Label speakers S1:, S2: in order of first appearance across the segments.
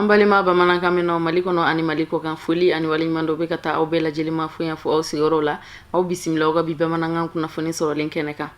S1: Balima bamanankan mɛnnaw Mali kɔnɔ ani Mali kɔkan, foli ani waleɲuman dɔ bɛ ka taa aw bɛɛ lajɛlen ma fo yan fo aw sigiyɔrɔ la. Aw bisimila aw ka bi bamanankan kunnafoni sɔrɔlen kɛnɛ kan.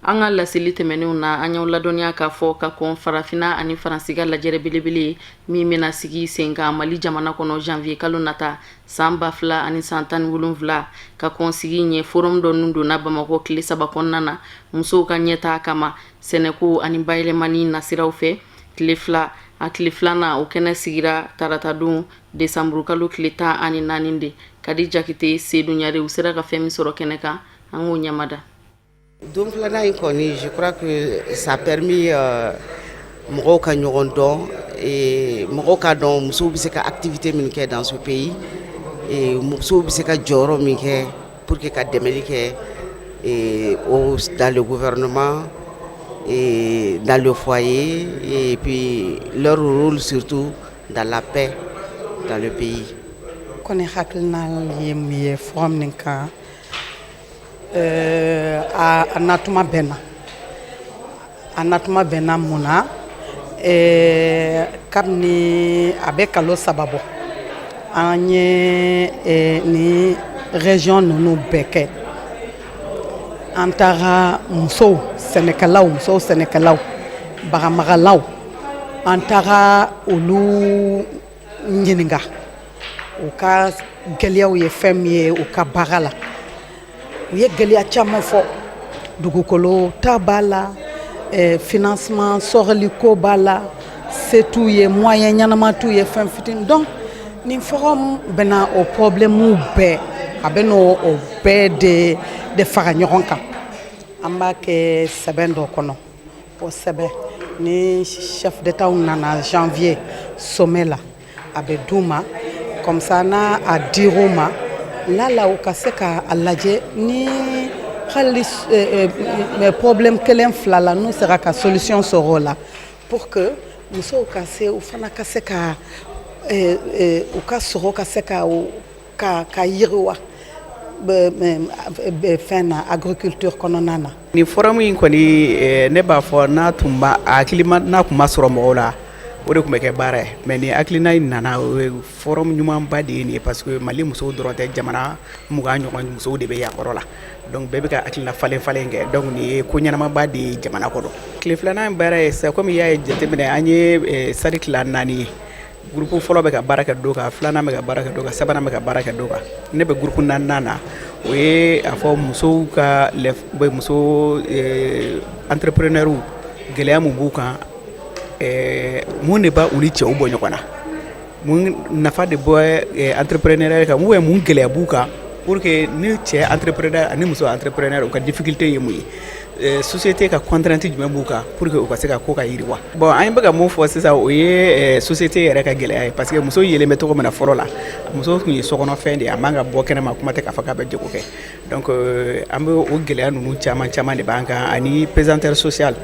S1: An ka laseli tɛmɛnenw na, an y'aw ladɔnniya k'a fɔ ka kɔn Farafinna ani Faransi ka lajɛrɛ belebele ye min bɛna sigi sen kan Mali jamana kɔnɔ janvier kalo nata san 2017, ka kɔn sigi ɲɛ, forum dɔ nun donna Bamakɔ tile 3 kɔnɔna na musow ka ɲɛtaa kama sɛnɛko ani bayɛlɛmani nasiraw fɛ. Tile 2, a tile filanan, o kɛnɛ sigira taratadon desanburukalo tile 14 de. Kadi Jakite, Sedu Ɲare, u sera ka fɛn min sɔrɔ kɛnɛ kan, an k'o ɲamada.
S2: Don filanan in kɔni, je crois que ça a permis mɔgɔw ka ɲɔgɔn dɔn, mɔgɔw ka dɔn musow bɛ se ka activité min kɛ dans ce pays, musow bɛ se ka jɔyɔrɔ min kɛ pour que ka dɛmɛli kɛ dans le gouvernement et dans le foyer et puis leur rôle surtout dans la paix dans le pays.
S3: Kɔni hakilina ye mun ye forum nin kan? A natuma bɛnna, a natuma bɛnna. Mun na? Kabini a bɛ kalo 3 bɔ, an ye ni région ninnu bɛɛ kɛ. An taara musow sɛnɛkɛlaw, musow sɛnɛkɛlaw, baganmagalaw, an taara olu ɲininka u ka gɛlɛyaw ye fɛn min ye u ka baara la. U ye gɛlɛya caman fɔ: dugukolo ta b'a la, financement sɔrɔli ko b'a la, se t'u ye, moyen ɲɛnama t'u ye, fɛn fitinin. Donc nin forum bɛna o problème bɛɛ, a bɛ n'o o bɛɛ de fara ɲɔgɔn kan. An b'a kɛ sɛbɛn dɔ kɔnɔ. O sɛbɛn ni chef d'État nana janvier sommet la, a bɛ d'u ma. Comme ça, n'a a dir'u ma lala, u ka se ka a lajɛ ni hali problème kelen fila la, n'u sera ka solution sɔrɔ o la pour que musow ka se, u fana ka se ka u ka sɔrɔ ka se ka yiriwa fɛn na, agriculture kɔnɔna na.
S4: Nin forum in kɔni, ne b'a fɔ n'a tun ba a hakilima n'a tun ma sɔrɔ mɔgɔw la, o de tun bɛ kɛ baara ye. Mais nin hakilina in nana, o ye forum ɲumanba de ye nin ye, parce que Mali musow dɔrɔn tɛ, jamana 20 ɲɔgɔn musow de bɛ yan kɔrɔ la. Donc bɛɛ bɛ ka hakilina falen falen kɛ. Donc nin ye ko ɲɛnamaba de ye jamana kɔnɔ. Tile filanan in baara ye sisan, komi i y'a ye jateminɛ, an ye sari tila naani ye. Groupe fɔlɔ bɛ ka baara kɛ dɔ kan, filanan bɛ ka baara kɛ dɔ kan, sabanan bɛ ka baara kɛ dɔ kan. Ne bɛ groupe naaninan na. O ye a fɔ musow ka muso entrepreneur, gɛlɛya mun b'u kan, mun de b'a u ni cɛw bɔ ɲɔgɔn na, mun nafa de bɔ entrepreneuriat kan, ou mun gɛlɛya b'u kan, pour que ni cɛ entrepreneur ani muso entrepreneur, u ka difficulté ye mun ye, société ka contrainte jumɛn b'u kan pour que u ka se ka ko ka yiriwa. Bon, an bɛ ka mun fɔ sisan, o ye société yɛrɛ ka gɛlɛya ye, parce que muso yelen bɛ cogo min na fɔlɔ la, muso tun ye sokɔnɔfɛn de ye, a man ka bɔ kɛnɛma, kuma tɛ k'a fɔ k'a bɛ jago kɛ. Donc an bɛ o gɛlɛya ninnu caman caman de b'an kan, ani pesanteur sociale.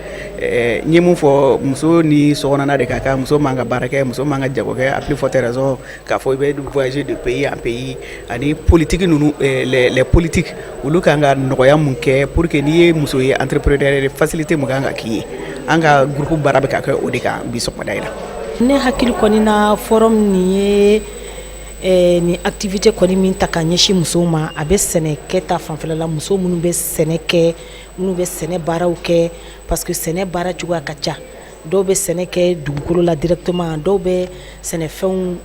S4: N ye mun fɔ? Muso ni sokɔnɔna de ka kan, muso man ka baara kɛ, muso man ka jago kɛ, à plus forte raison k'a fɔ i bɛ voyager de pays en pays. Ani politique ninnu, les politiques, olu kan ka nɔgɔya mun kɛ pour que n'i ye muso ye entrepreneur, facilité mun kan ka k'i ye. An ka groupe baara bɛ ka kɛ o de kan bi sɔgɔmada in na.
S5: Ne hakili kɔni na, forum nin ye nin activité kɔni min ta ka ɲɛsin musow ma, a bɛ sɛnɛ kɛ ta fanfɛla la, muso minnu bɛ sɛnɛ kɛ, minnu bɛ sɛnɛ baaraw kɛ, parce que sɛnɛ baara cogoya ka ca. Dɔw bɛ sɛnɛ kɛ dugukolo la directement, dɔw bɛ sɛnɛfɛnw,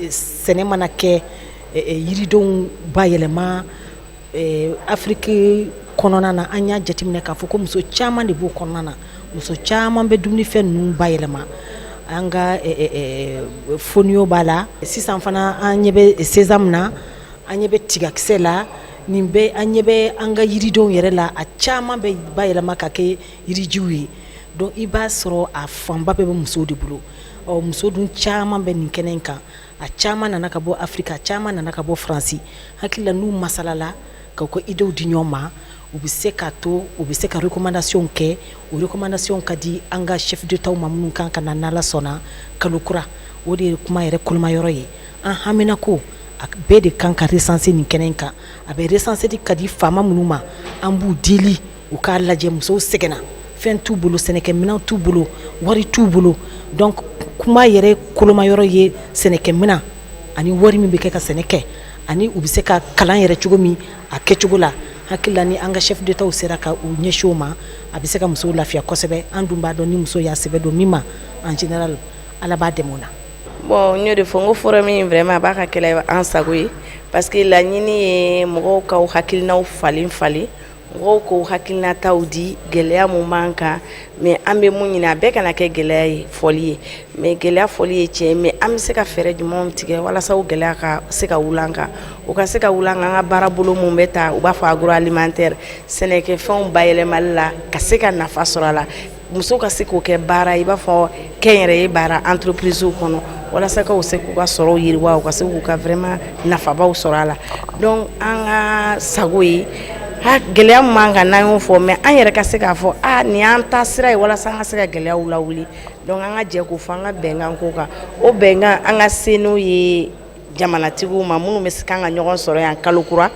S5: sɛnɛ mana kɛ, yiridenw bayɛlɛma. Afiriki kɔnɔna na, an y'a jateminɛ k'a fɔ ko muso caman de b'o kɔnɔna na, muso caman bɛ dumunifɛn ninnu bayɛlɛma. An ka fonio b'a la sisan fana, an ɲɛ bɛ sésame na, an ɲɛ bɛ tigakisɛ la, nin bɛɛ, an ɲɛ bɛ an ka yiridenw yɛrɛ la, a caman bɛ bayɛlɛma ka kɛ yirijiw ye. Donc i b'a sɔrɔ a fanba bɛɛ bɛ musow de bolo. Ɔ, muso dun caman bɛ nin kɛnɛ in kan, a caman nana ka bɔ Afiriki, a caman nana ka bɔ Faransi. Hakili la, n'u masalala ka u ka idéew di ɲɔgɔn ma, u bɛ se k'a to u bɛ se ka recommandation kɛ. O recommandation ka di an ka chef d'État ma minnu kan ka na, n'Ala sɔnna, kalo kura. O de ye kuma yɛrɛ kolomayɔrɔ ye. An hamina ko a bɛɛ de kan ka recenser nin kɛnɛ in kan. A bɛ recenser ka di faama minnu ma, an b'u deli u k'a lajɛ. Musow sɛgɛnna, fɛn t'u bolo, sɛnɛkɛminɛn t'u bolo, wari t'u bolo. Donc Kuma yɛrɛ kolomayɔrɔ ye sɛnɛkɛminɛn ani wari min bɛ kɛ ka sɛnɛ kɛ, ani u bɛ se ka kalan yɛrɛ cogo min a kɛcogo la. Hakili la, ni an ka chef d'État sera ka u ɲɛsin o ma, a bɛ se ka musow lafiya kosɛbɛ. An dun b'a dɔn, ni muso y'a sɛbɛ don min ma, en général, Ala b'a dɛmɛ o la.
S2: Bon, n y'o de fɔ, n ko forum in, vraiment, a b'a ka kɛlɛ an sago ye, parce que laɲini ye mɔgɔw k'aw hakilinaw falen falen, mɔgɔw k'o hakilinataw di, gɛlɛya mun b'an kan. Mais an bɛ mun ɲini, a bɛɛ kana kɛ gɛlɛya ye fɔli ye, mais gɛlɛya fɔli ye tiɲɛ, mais an bɛ se ka fɛɛrɛ jumɛnw tigɛ walasa o gɛlɛya ka se ka wuli an kan, o ka se ka wuli an kan? An ka baara bolo mun bɛ ta, u b'a fɔ agroalimentaire, sɛnɛkɛfɛnw bayɛlɛmali la, ka se ka nafa sɔrɔ a la, muso ka se k'o kɛ baara, i b'a fɔ kɛnyɛrɛye baara entreprise kɔnɔ, walasa ka u se k'u ka sɔrɔw yiriwa, u ka se k'u ka vraiment nafabaw sɔrɔ a la. Donc an ka sago ye ha, gɛlɛya min b'an kan, n'an y'o fɔ, mais an yɛrɛ ka se k'a fɔ a nin y'an ta sira ye walasa an ka se ka gɛlɛyaw lawuli. Donc an ka jɛ k'o fɔ, an ka bɛnkan ko kan, o bɛnkan, an ka se n'o ye jamanatigiw ma, minnu bɛ se kan ka ɲɔgɔn sɔrɔ yan kalo kura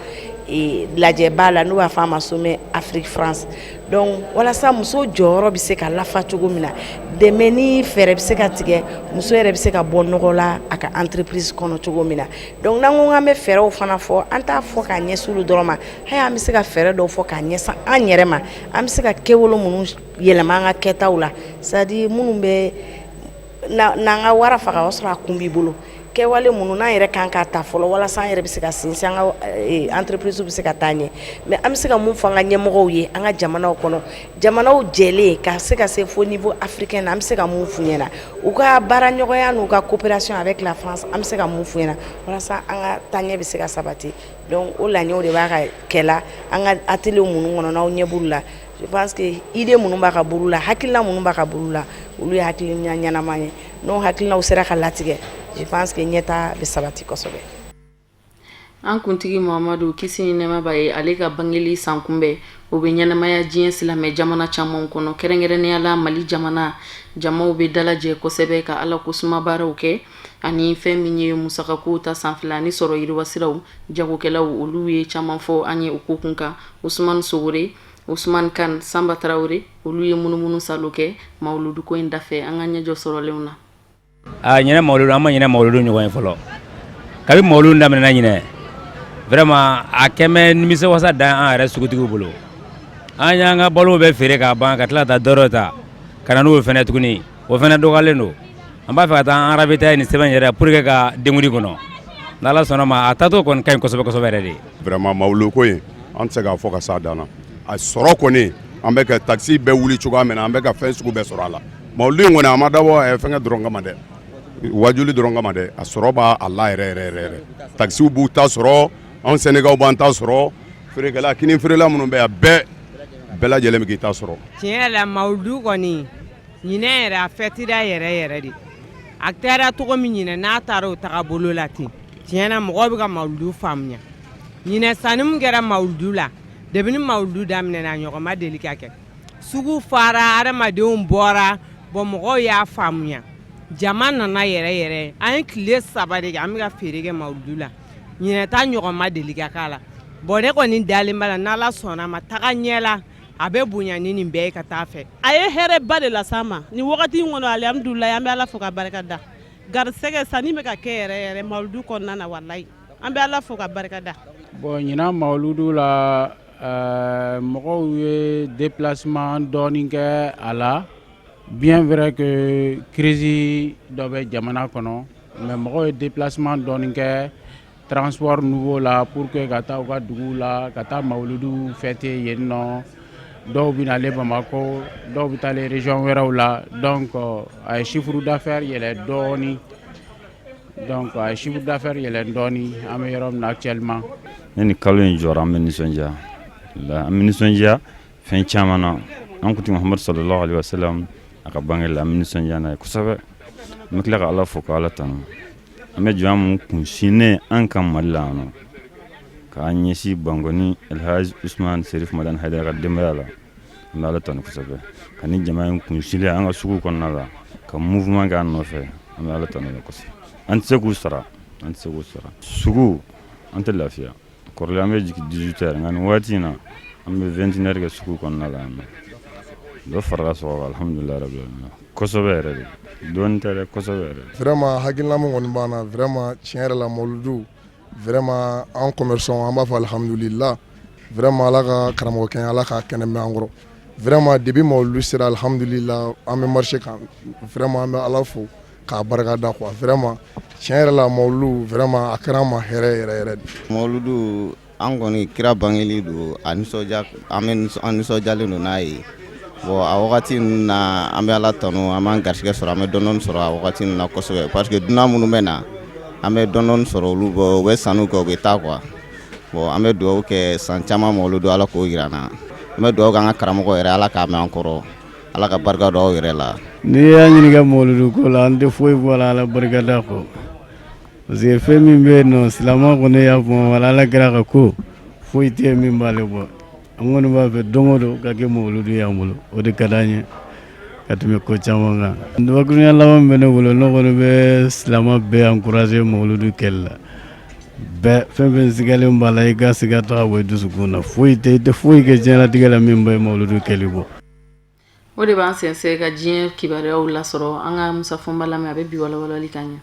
S2: lajɛba la, n'u b'a fɔ a ma sommet Afrique France. Donc walasa muso jɔyɔrɔ bɛ se ka lafa cogo min na, dɛmɛ ni fɛɛrɛ bɛ se ka tigɛ, muso yɛrɛ bɛ se ka bɔ nɔgɔ la a ka entreprise kɔnɔ cogo min na. Donc n'an ko k'an bɛ fɛɛrɛw fana fɔ, an t'a fɔ k'a ɲɛsin olu dɔrɔn ma. Hali an bɛ se ka fɛɛrɛ dɔw fɔ k'a ɲɛsin an yɛrɛ ma, an bɛ se ka kɛwale minnu yɛlɛma an ka kɛtaw la, c'est à dire minnu bɛ n'an ka wara faga, o y'a sɔrɔ a kun b'i bolo, kɛwale minnu n'an yɛrɛ kan k'a ta fɔlɔ walasa an yɛrɛ bɛ se ka sinsin, an ka entreprise bɛ se ka taa ɲɛ. Mais an bɛ se ka mun fɔ an ka ɲɛmɔgɔw ye, an ka jamanaw kɔnɔ, jamanaw jɛlen ka se ka se fo niveau africain na, an bɛ se ka mun f'u ɲɛna? U ka baara ɲɔgɔnya n'u ka coopération avec la France, an bɛ se ka mun f'u ɲɛna walasa an ka taaɲɛ bɛ se ka sabati? Donc o laɲiniw de b'a ka kɛla an ka atelier minnu kɔnɔ, n'aw ɲɛ b'olu la. Je pense que idée minnu b'a ka bolo la, hakilina minnu b'a ka bolo la, olu ye hakilina ɲɛnama ye. N'o hakilinaw sera ka latigɛ, je pense que ɲɛtaa bɛ sabati kosɛbɛ.
S1: An kuntigi Muhamadu, kisi ni nɛɛma b'a ye, ale ka bangeli san kunbɛn, o bɛ ɲɛnamaya diɲɛ silamɛ jamana caman kɔnɔ, kɛrɛnkɛrɛnnenya la Mali jamana. Jamaw bɛ dalajɛ kosɛbɛ ka Ala ko suma baaraw kɛ, ani fɛn min ye musakakow ta sanfɛla ani sɔrɔ yiriwasiraw. Jagokɛlaw, olu ye caman fɔ an ye o ko kun kan. Usumani Sogore, Usumani Kan, Sanba Tarawele, olu ye munumunu salo kɛ mawuluduko in dafɛ. An ka ɲɛjɔ sɔrɔlenw na.
S6: A ɲinɛ mawuludu, an ma ɲinɛ mawuludu ɲɔgɔn ye fɔlɔ. Kabi mawuludu daminɛna ɲinɛ, vraiment, a kɛmɛ nimisiwasa dan an yɛrɛ sugutigiw bolo. An y'an ka balo bɛɛ feere k'a ban, ka tila ka taa dɔ ta ka na n'o fɛnɛ tuguni, o fɛnɛ dɔgɔyalen don. An b'a fɛ ka taa an ravitailler ni sɛbɛn yɛrɛ pour que ka denkundi kɔnɔ. N'Ala sɔnna ma, a taatɔ kɔni ka ɲi kosɛbɛ kosɛbɛ yɛrɛ de.
S7: Vraiment, mawuludu ko in, an tɛ se k'a fɔ ka s'a dan na. A sɔrɔ kɔni, an bɛ ka taxi bɛɛ wuli cogoya min na, an bɛ ka fɛn sugu bɛɛ sɔrɔ a la. Mawuludu in kɔni, a ma dabɔ fɛnkɛ dɔrɔn kama dɛ, wajuli dɔrɔn kama dɛ, a sɔrɔ b'a a la yɛrɛ yɛrɛ yɛrɛ. Taxiw b'u ta sɔrɔ, anw Sɛnɛgaw b'an ta sɔrɔ, feerekɛla, kini feerela minnu bɛ yan, bɛɛ bɛɛ lajɛlen bɛ k'i ta sɔrɔ.
S8: Tiɲɛ yɛrɛ la, mawuludu kɔni, ɲinɛ yɛrɛ, a fɛtira yɛrɛ yɛrɛ de. A kɛra cogo min ɲinɛ, n'a taara o taga bolo la ten, tiɲɛ na, mɔgɔw bɛ ka mawuludu faamuya. Ɲinɛ, sanni min kɛra mawuludu la, depuis ni mawuludu daminɛna, a ɲɔgɔn ma deli ka kɛ. Sugu fara, adamadenw bɔra bɔn, mɔgɔw y'a faamuya, jama nana yɛrɛ yɛrɛ. An ye tile 3 de kɛ, an bɛ ka feere kɛ mawuludu la. Ɲinɛ ta ɲɔgɔn ma deli ka k'a la. Bɔn, ne kɔni dalen b'a la, n'Ala sɔnna a ma, taga ɲɛ la, a bɛ bonya ni nin bɛɛ ye ka taa fɛ.
S9: A ye hɛrɛba de las'an ma nin wagati in kɔnɔ. Alihamudulilayi, an bɛ Ala fo ka barika da. Garisɛgɛ sanni bɛ ka kɛ yɛrɛ yɛrɛ mawuludu kɔnɔna na. Walayi, an bɛ Ala fo ka barika da.
S10: Bon, ɲinan mawuludu la, mɔgɔw ye déplacement dɔɔni kɛ a la. Bien vrai que crise dɔ bɛ jamana kɔnɔ, mais mɔgɔw ye déplacement dɔɔni kɛ transport niveau la pour que ka taa u ka duguw la, ka taa mawuludu fêter yen nɔ. Dɔw bɛ nalen Bamakɔ, dɔw bɛ taalen région wɛrɛw la. Donc a ye chiffre d'affaires yɛlɛ dɔɔni. Donc a ye chiffre d'affaires yɛlɛ dɔɔni, an bɛ yɔrɔ min na actuellement.
S11: Ne ni kalo in jɔra, an bɛ nisɔndiya la, an bɛ nisɔndiya fɛn caman na. An kuntigi Muhamadu sallallahu alaihi wasallam, a ka bange la, an bɛ nisɔndiya n'a ye kosɛbɛ. An bɛ tila ka Ala fo ka Ala tanu. An bɛ jɔn mun kunsinnen an ka Mali la yan nɔ, k'an ɲɛsin Bankoni Alhaji Usman Serif Madani Hayidara ka denbaya la, an bɛ Ala tanu kosɛbɛ ka ni jama in kunsilen an ka sugu kɔnɔna la, ka mouvement kɛ an nɔfɛ. An bɛ Ala tanu la kosɛbɛ. An tɛ se k'u sara, an tɛ se k'u sara. Sugu, an tɛ lafiya. Kɔrɔlen, an bɛ jigin 18 heures, nka nin waati in na, an bɛ 21 heures kɛ sugu kɔnɔna la yan nɔ. Dɔ farala sɔrɔ kan, alhamdulilayi rabbil alamin. Kosɛbɛ yɛrɛ de, dɔɔnin tɛ dɛ, kosɛbɛ yɛrɛ.
S12: Vraiment hakilina min kɔni b'an na, vraiment tiɲɛ yɛrɛ la, mawuludu, vraiment an commerçant, an b'a fɔ alhamdulillah. Vraiment Ala ka karamɔgɔkɛ, Ala k'a kɛnɛ mɛn an kɔrɔ. Vraiment depuis mawuludu sera, alhamdulillah, an bɛ marché kan. Vraiment an bɛ Ala fo k'a barika da quoi. Vraiment tiɲɛ yɛrɛ la, mawuludu, vraiment a kɛra an ma hɛrɛ yɛrɛ yɛrɛ de.
S13: Mawuludu, an kɔni kira bangeli don, a nisɔndiya, an bɛ an nisɔndiyalen don n'a ye. Bon, a wagati ninnu na, an bɛ Ala tanu, an b'an garisɛgɛ sɔrɔ, an bɛ dɔɔnin sɔrɔ a wagati ninnu na kosɛbɛ, parce que dunan minnu bɛ na, an bɛ dɔɔnin sɔrɔ olu bɔ, u bɛ sanniw kɛ, u bɛ taa quoi. Bon, an bɛ dugawu kɛ, san caman mawuludu, Ala k'o jira an na. An bɛ dugawu kɛ an ka karamɔgɔ yɛrɛ, Ala k'a mɛn an kɔrɔ, Ala ka barika don aw yɛrɛ la.
S14: N'i y'a ɲininka mawuludu ko la, an tɛ foyi fɔ a la Ala barikada kɔ, parce que fɛn min bɛ yen nɔ, silamɛ kɔni y'a fɔ wala Ala kira ka ko foyi tɛ yen min b'ale bɔ. An kɔni b'a fɛ don o don ka kɛ mawuludu y'an bolo, o de ka d'an ye ka tɛmɛ ko caman kan. Dakurunya laban min bɛ ne bolo, ne kɔni bɛ silamɛ bɛɛ encourager mawuludu kɛli la. Bɛɛ, fɛn fɛn sigalen b'a la, i ka siga taga bɔ i dusukun na. Foyi tɛ, i tɛ foyi kɛ diɲɛlatigɛ la min bɛ mawuludu kɛli bɔ.
S1: O de b'an sɛnsɛn ka diɲɛ kibaruyaw lasɔrɔ. An ka Musa Fɔnba lamɛn, a bɛ bi walawalali kan ɲɛ.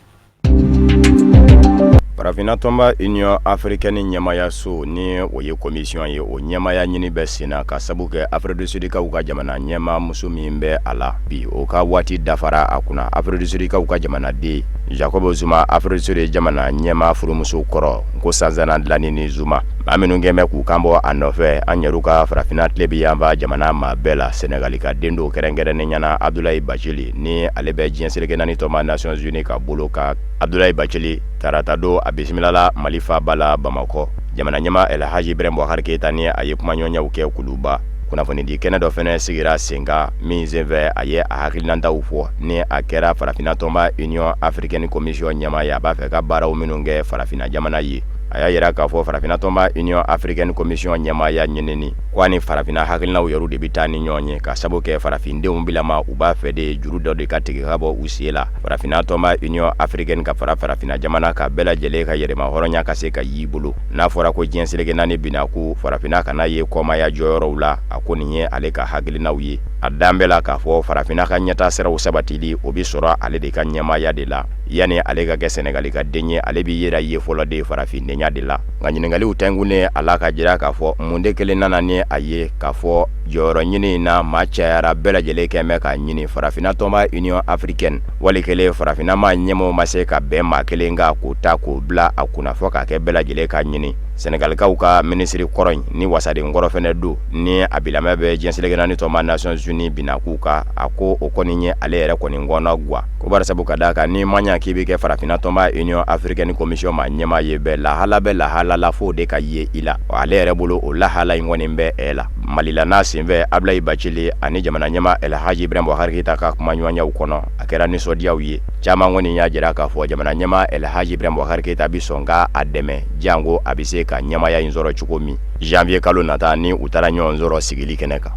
S6: Farafinna tɔnba Union africaine ɲɛmayaso, ni o ye commission ye, o ɲɛmaya ɲini bɛ sen na ka sabu kɛ Afrique du Sud kaw ka jamana ɲɛma muso min bɛ a la bi, o ka waati dafara a kunna. Afrique du Sud kaw ka jamanaden Jacob Zuma, Afrique du Sud jamana ɲɛma furumuso kɔrɔ Nkosazana Dlamini Zuma, maa minnu kɛn bɛ k'u kan bɔ a nɔfɛ, an yɛrɛ ka farafinna tilebin yanfan jamana maa bɛɛ la, Senegali ka den don, kɛrɛnkɛrɛnnenya na Abdoulaye Bathily, ni ale bɛ diɲɛ seleke naani tɔnba Nations Unies ka bolo kan. Abdoulaye Bathily, tarata don, a bisimilala Mali faaba la Bamakɔ. Jamana ɲɛmaa El Hadji Ibrahim Boubacar Keita ni a ye kumaɲɔgɔnyaw kɛ Kuluba. Kunnafonidi kɛnɛ dɔ fɛnɛ sigira sen kan min senfɛ, a ye a hakilinataw fɔ ni a kɛra farafinna tɔnba Union africaine commission ɲɛmaa ye, a b'a fɛ ka baaraw minnu kɛ farafinna jamana ye. A y'a yira k'a fɔ farafinna tɔnba Union africaine commission ɲɛmaaya ɲinini ko a ni farafinna hakilinaw yɛrɛ de bɛ taa ni ɲɔgɔn ye, ka sabu kɛ farafindenw bilama u b'a fɛ de juru dɔ de ka tigɛ ka bɔ u sen la farafinna tɔnba Union africaine ka fara farafinna jamana ka bɛɛ lajɛlen ka yɛrɛma hɔrɔnya ka se ka y'i bolo. N'a fɔra ko diɲɛ seleke naani binna ko farafinna kana ye kɔmaya jɔyɔrɔw la, a ko nin ye ale ka hakilinaw ye. A dan bɛɛ la k'a fɔ farafinna ka ɲɛta siraw sabatili, o bɛ sɔrɔ ale de ka ɲɛmaaya de la. Yanni ale ka kɛ Sɛnɛgali ka den ye, ale b'i yɛrɛ ye fɔlɔ de farafindenya de la. Nka ɲininkaliw tɛnkunnen a la ka jira k'a fɔ mun de kelen nana ni a ye k'a fɔ jɔyɔrɔ ɲini in na, maa cayara, bɛɛ lajɛlen kɛn bɛ k'a ɲini farafinna tɔnba Union africaine, wali kelen farafinna maa ɲɛmɔgɔw ma se ka bɛn maa kelen kan k'o ta k'o bila a kunna fɔ k'a kɛ bɛɛ lajɛlen ka ɲini. Sɛnɛgalikaw ka minisiri kɔrɔ in, ni wasaden kɔrɔ fɛnɛ don, ni a bilama bɛ diɲɛ seleke naani tɔnba Nations Unies binakun kan, a ko o kɔni ye ale yɛrɛ kɔni kɔnɔ gwan ko barisabu ka d'a kan n'i ma ɲa k'i bɛ kɛ farafinna tɔnba Union africaine commission maa ɲɛmaa ye, bɛɛ lahala bɛ lahala la f'o de ka ye i la. Ale yɛrɛ bolo, o lahala in kɔni bɛ ɛ la Mali la. N'a senfɛ, Abdoulaye Bathily ani jamana ɲɛmaa El Hadji Ibrahim Boubacar Keita ka kumaɲɔgɔnyaw kɔnɔ, a kɛra nisɔndiyaw ye. Caman kɔni y'a jira k'a fɔ jamana ɲɛmaa El Hadji Ibrahim Boubacar Keita bɛ sɔn ka a dɛmɛ janko a bɛ se ka ɲɛmaaya in sɔrɔ cogo min janvier kalo nata, ni u taara ɲɔgɔn sɔrɔ sigili kɛnɛ kan.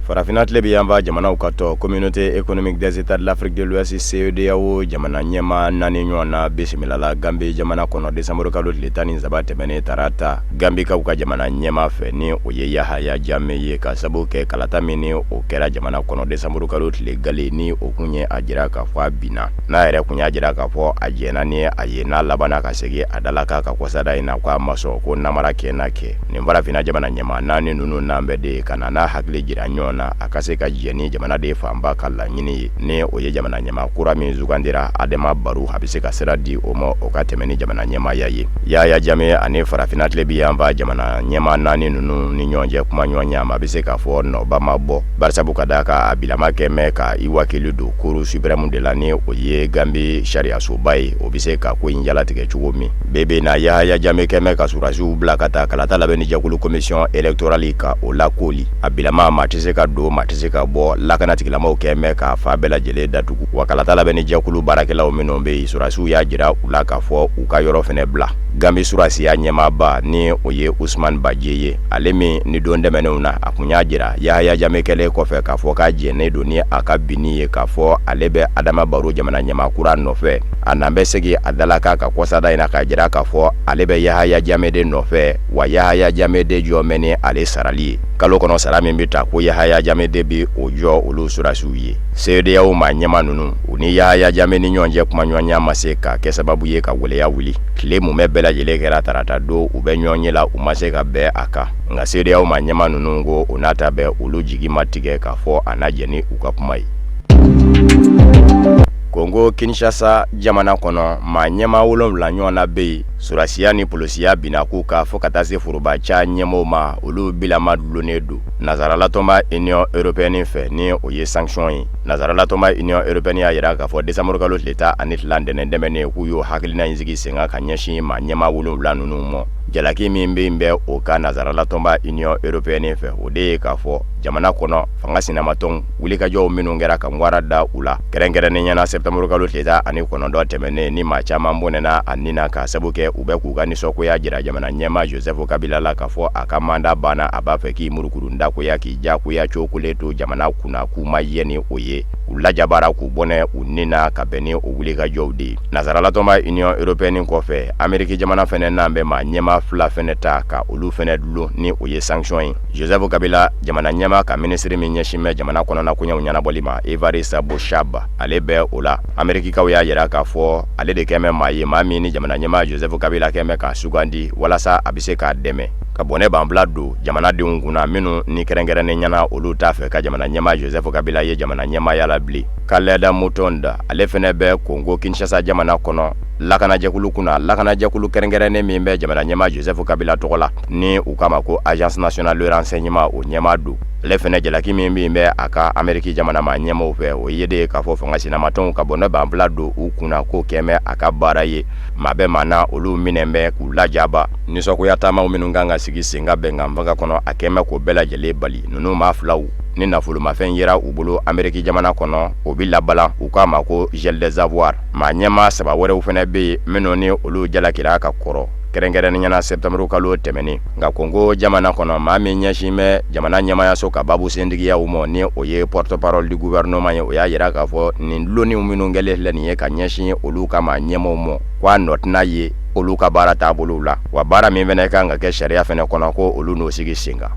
S6: Farafinna tilebin yanfan jamanaw ka tɔn Communauté économique des États de l'Afrique de l'Ouest, CEDEAO, jamana ɲɛmaa naani ɲɔgɔn na bisimilala Gambie jamana kɔnɔ décembre kalo tile 13 tɛmɛnen tarata, Gambikaw ka jamana ɲɛmaa fɛ, ni o ye Yahaya Jammeh ye, ka sabu kɛ kalata min ni o kɛra jamana kɔnɔ décembre kalo tile gale, ni o kun ye a jira k'a fɔ a binna. N'a yɛrɛ kun y'a jira k'a fɔ a jɛnna ni a ye, n'a labanna ka segin a dala k'a ka kɔsada in na ko a ma sɔn, ko namara kɛ na kɛ. Nin farafinna jamana ɲɛmaa naani ninnu n'an bɛ de ka na n'a hakili jira ɲɔgɔn na, a ka se ka jɛ ni jamanaden fanba ka laɲini ye, ni o ye jamana ɲɛmaa kura min sugandira, Adama Barrow, a bɛ se ka sira di o ma, o ka tɛmɛ ni jamana ɲɛmaaya ye. Yahaya Jammeh ani farafinna tilebin yanfan jamana ɲɛmaa naani ninnu ni ɲɔgɔn cɛ kumaɲɔgɔnya ma, a bɛ se k'a fɔ nɔba ma bɔ, barisabu ka d'a kan a bilama kɛ mɛn ka i wakili don Cour suprême de la, ni o ye Gambie sariyasoba ye, o bɛ se ka ko in jalatigɛ cogo min. Bi bi na, Yahaya Jammeh kɛ mɛn ka surasiw bila ka taa kalata labɛnni jɛkulu commission électorale ka o lakoli. A bilama maa tɛ se ka don, maa tɛ se ka bɔ, lakana tigilamaw kɛ mɛn k'a fa bɛɛ lajɛlen datugu. Wa kalata labɛnni jɛkulu baarakɛlaw minnu bɛ yen, surasiw y'a jira u la k'a fɔ u ka yɔrɔ fɛnɛ bila. Gambie surasiya ɲɛmaaba, ni o ye Ousmane Badjie ye, ale min ni don tɛmɛnenw na a kun y'a jira Yahaya Jammeh kɛlen kɔfɛ k'a fɔ k'a jɛnnen don ni a ka binni ye, k'a fɔ ale bɛ Adama Barrow jamana ɲɛmaa kura nɔfɛ, a nan bɛ segin a dala k'a ka kɔsada in na k'a jira k'a fɔ ale bɛ Yahaya Jammeh de nɔfɛ. Wa Yahaya Jammeh de jɔ mɛn ni ale sarali ye kalo kɔnɔ, sara min bɛ ta ko Yahaya
S15: Yahaya Jame de bi o jɔ olu sɔrɔdasiw ye. CEDEAO maa ɲɛmaa ninnu, u ni Yahaya Jame ni ɲɔgɔn cɛ kumaɲɔgɔnya ma se ka kɛ sababu ye ka gɛlɛya wuli. Tile mumɛ bɛɛ lajɛlen kɛra tarata don u bɛ ɲɔgɔn ye la, u ma se ka bɛn a kan. Nka CEDEAO maa ɲɛmaa ninnu ko o n'a ta bɛɛ, olu jigi ma tigɛ k'a fɔ a na jɛn ni u ka kuma ye. Kongo Kinshasa jamana kɔnɔ, maa ɲɛmaa 7 ɲɔgɔnna bɛ yen, sɔrɔdasiya ni polisiya binna k'u kan fo ka taa se foroba ca ɲɛmɔgɔw ma, olu bilama dulonnen don Nansaralatɔnba Union européenne fɛ, ni o ye sanction ye. Nansaralatɔnba Union européenne y'a jira k'a fɔ décembre kalo tile 12 ntɛnɛn tɛmɛnen k'u y'o hakilina in sigi sen kan ka ɲɛsin maa ɲɛmaa 7 ninnu ma. Jalaki min bɛ yen bɛ o kan Nansaralatɔnba Union européenne fɛ, o de ye k'a fɔ jamana kɔnɔ fanga sinamatɔnw wulikajɔw minnu kɛra ka ŋwara da u la, kɛrɛnkɛrɛnnenya na septembre kalo tile 19 tɛmɛnen, ni maa caman bɔnɛna a ni na k'a sabu kɛ u bɛ k'u ka nisɔngoya jira jamana ɲɛmaa Joseph Kabila la k'a fɔ a ka mandat banna, a b'a fɛ k'i murukuru dakoya k'i jagoya cogolen to jamana kunna, k'u ma jɛn ni o ye, u lajabara k'u bɔnɛ u ni na ka bɛn ni o wulikajɔw de ye. Nansaralatɔnba Union européenne kɔfɛ, Ameriki jamana fɛnɛ n'an bɛ maa ɲɛmaa fila fɛnɛ ta ka olu fɛnɛ dulon ni o ye sanction ye. Joseph Kabila jamana ɲɛmaa ka minisiri min ɲɛsin bɛ jamana kɔnɔna koɲɛw ɲɛnabɔli ma, Evariste Boshab, ale bɛ o la. Amerikikaw y'a jira k'a fɔ ale de kɛn bɛ maa ye, maa min ni jamana ɲɛmaa Joseph Kabila kɛn bɛ k'a sugandi walasa a bɛ se k'a dɛmɛ ka bɔnɛ banfula don jamanadenw kunna minnu ni kɛrɛnkɛrɛnnenya na olu t'a fɛ ka jamana ɲɛmaa Joseph Kabila ye jamana ɲɛmaaya la bilen. Khaled Mutond, ale fɛnɛ bɛ Kongo Kinshasa jamana kɔnɔ lakanajɛkulu kunna, lakanajɛkulu kɛrɛnkɛrɛnnen min bɛ jamana ɲɛmaa Joseph Kabila tɔgɔ la ni u k'a ma ko Agence nationale de renseignement, o ɲɛmaa don. Ale fɛnɛ jalaki min min bɛ a kan Ameriki jamana maa ɲɛmaaw fɛ, o ye de k'a fɔ fanga sinamatɔnw ka bɔnɛ banfula don u kunna k'o kɛn bɛ a ka baara ye. Maa bɛ maa na olu minɛ bɛ k'u lajaba. Nisɔngoya taamaw minnu kan ka sigi sen kan bɛnkan fanga kɔnɔ, a kɛn bɛ k'o bɛɛ lajɛlen bali. Ninnu maa filaw ni nafolomafɛn yera u bolo Ameriki jamana kɔnɔ, o bɛ labalan, u k'a ma ko gel des avoirs. Maa ɲɛmaa saba wɛrɛw fɛnɛ bɛ yen minnu ni olu jalakira ka kɔrɔ, kɛrɛnkɛrɛnnenya na septembre kalo tɛmɛnen. Nka Kongo jamana kɔnɔ, maa min ɲɛsin bɛ jamana ɲɛmaayaso ka baabu sentigiyaw ma, ni o ye porte-parole du gouvernement ye, o y'a jira k'a fɔ nin dulonniw minnu kɛlen filɛ nin ye ka ɲɛsin olu ka maa ɲɛmaaw ma, ko a nɔ tɛna ye olu ka baara taabolow la, wa baara min fɛnɛ kan ka kɛ sariya fɛnɛ kɔnɔ, ko olu n'o sigi sen kan.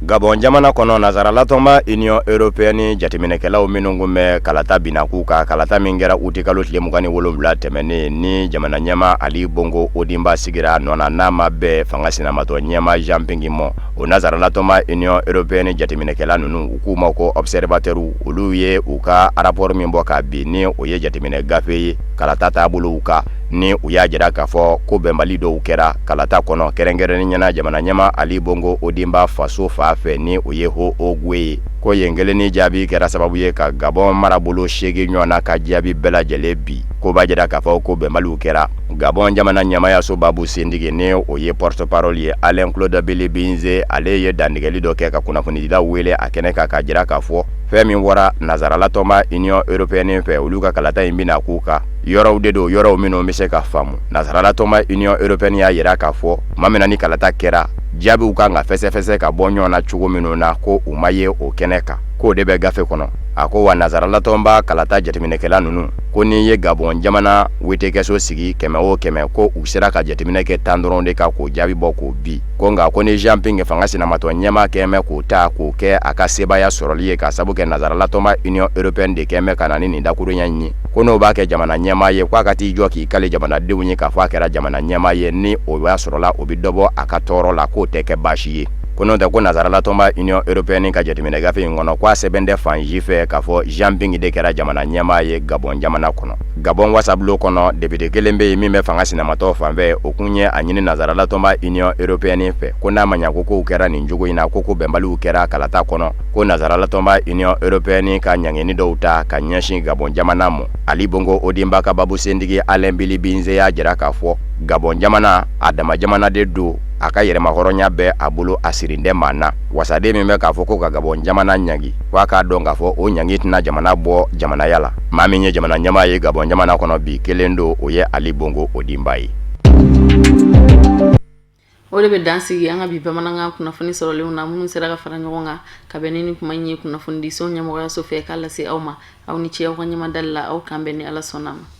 S15: Gabon jamana kɔnɔ, nansaralatɔnba Union européenne jateminɛkɛlaw minnu tun bɛ kalata binna k'u kan, kalata min kɛra uti kalo tile 27 tɛmɛnen, ni jamana ɲɛmaa Ali Bongo Ondimba sigira a nɔ na, n'a ma bɛn fanga sinamatɔn ɲɛmaa Jean Ping ma, o nansaralatɔnba Union européenne jateminɛkɛla ninnu, u k'u ma ko observateurs, olu ye u ka rapport min bɔ ka bin, ni o ye jateminɛ gafe ye kalata taabolow kan, ni u y'a jira k'a fɔ ko bɛnbali dɔw kɛra kalata kɔnɔ, kɛrɛnkɛrɛnnenya na jamana ɲɛmaa Ali Bongo Ondimba faso fan fɛ, ni o ye Haut-Ogooué ye, ko yen kelen ni jaabi kɛra sababu ye ka Gabon marabolo 8 ɲɔgɔn na ka jaabi bɛɛ lajɛlen bi, ko b'a jira k'a fɔ ko bɛnbaliw kɛra. Gabon jamana ɲɛmaayaso baabu sentigi, ni o ye porte-parole ye, Alain Claude Bilie-By-Nze, ale ye dantigɛli dɔ kɛ ka kunnafonidilaw wele a kɛnɛ kan k'a jira k'a fɔ fɛn min bɔra nansaralatɔnba Union européenne fɛ, olu ka kalata in bɛna k'u kan yɔrɔw de don, yɔrɔw minnu bɛ se ka faamu. Nansaralatɔnba Union européenne y'a jira k'a fɔ tuma min na ni kalata kɛra, jaabiw kan ka fɛsɛfɛsɛ ka bɔ ɲɔgɔn na cogo minnu na, ko u ma ye o kɛnɛ kan, k'o de bɛ gafe kɔnɔ. A ko wa nansaralatɔnba kalata jateminɛkɛla ninnu, ko n'i ye Gabon jamana wetekɛso sigi 100 o 100, ko u sera ka jateminɛ kɛ 10 dɔrɔn de kan k'o jaabi bɔ k'o bi, ko nka ko ni Jean Ping fanga sinamatɔn ɲɛmaa kɛn bɛ k'o ta k'o kɛ a ka sebaaya sɔrɔli ye, k'a sabu kɛ nansaralatɔnba Union européenne de kɛn bɛ ka na ni nin dakurunya in ye, ko n'o b'a kɛ jamana ɲɛmaa ye, k'a ka t'i jɔ k'i kali jamanadenw ye k'a fɔ a kɛra jamana ɲɛmaa ye, ni o y'a sɔrɔla o bɛ dɔ bɔ a ka tɔɔrɔ la, k'o tɛ kɛ baasi ye. Ko n'o tɛ, ko nansaralatɔnba Union européenne ka jateminɛ gafe in kɔnɔ, k'a sɛbɛn tɛ fan si fɛ k'a fɔ Jean Ping de kɛra jamana ɲɛmaa ye Gabon jamana kɔnɔ. Gabon wasabulon kɔnɔ, député kelen bɛ yen min bɛ fanga sinamatɔn fan fɛ, o kun ye a ɲini nansaralatɔnba Union européenne fɛ ko n'a ma ɲa ko kow kɛra nin cogo in na, ko bɛnbaliw kɛra kalata kɔnɔ, ko nansaralatɔnba Union européenne ka ɲangini dɔw ta ka ɲɛsin Gabon jamana ma. Ali Bongo Ondimba ka babu sentigi Alain Bilie-By-Nze y'a jira k'a fɔ Gabon jamana a dama jamana de don, a ka yɛrɛmahɔrɔnya bɛ a bolo, a sirin tɛ maa na. Wasaden min bɛ k'a fɔ ko ka Gabon jamana ɲangi, ko a k'a dɔn k'a fɔ o ɲangi tɛna jamana bɔ jamanaya la. Maa min ye jamana ɲɛmaa ye Gabon jamana kɔnɔ bi, kelen don, o ye Ali Bongo Ondimba ye.
S1: O de bɛ dan sigi an ka bi bamanankan kunnafoni sɔrɔlenw na, minnu sera ka fara ɲɔgɔn kan ka bɛn ni nin kuma in ye kunnafonidiso ɲɛmɔgɔyaso fɛ k'a lase aw ma. Aw ni ce aw ka ɲɛmadali la. Aw kan bɛn ni Ala sɔnna ma.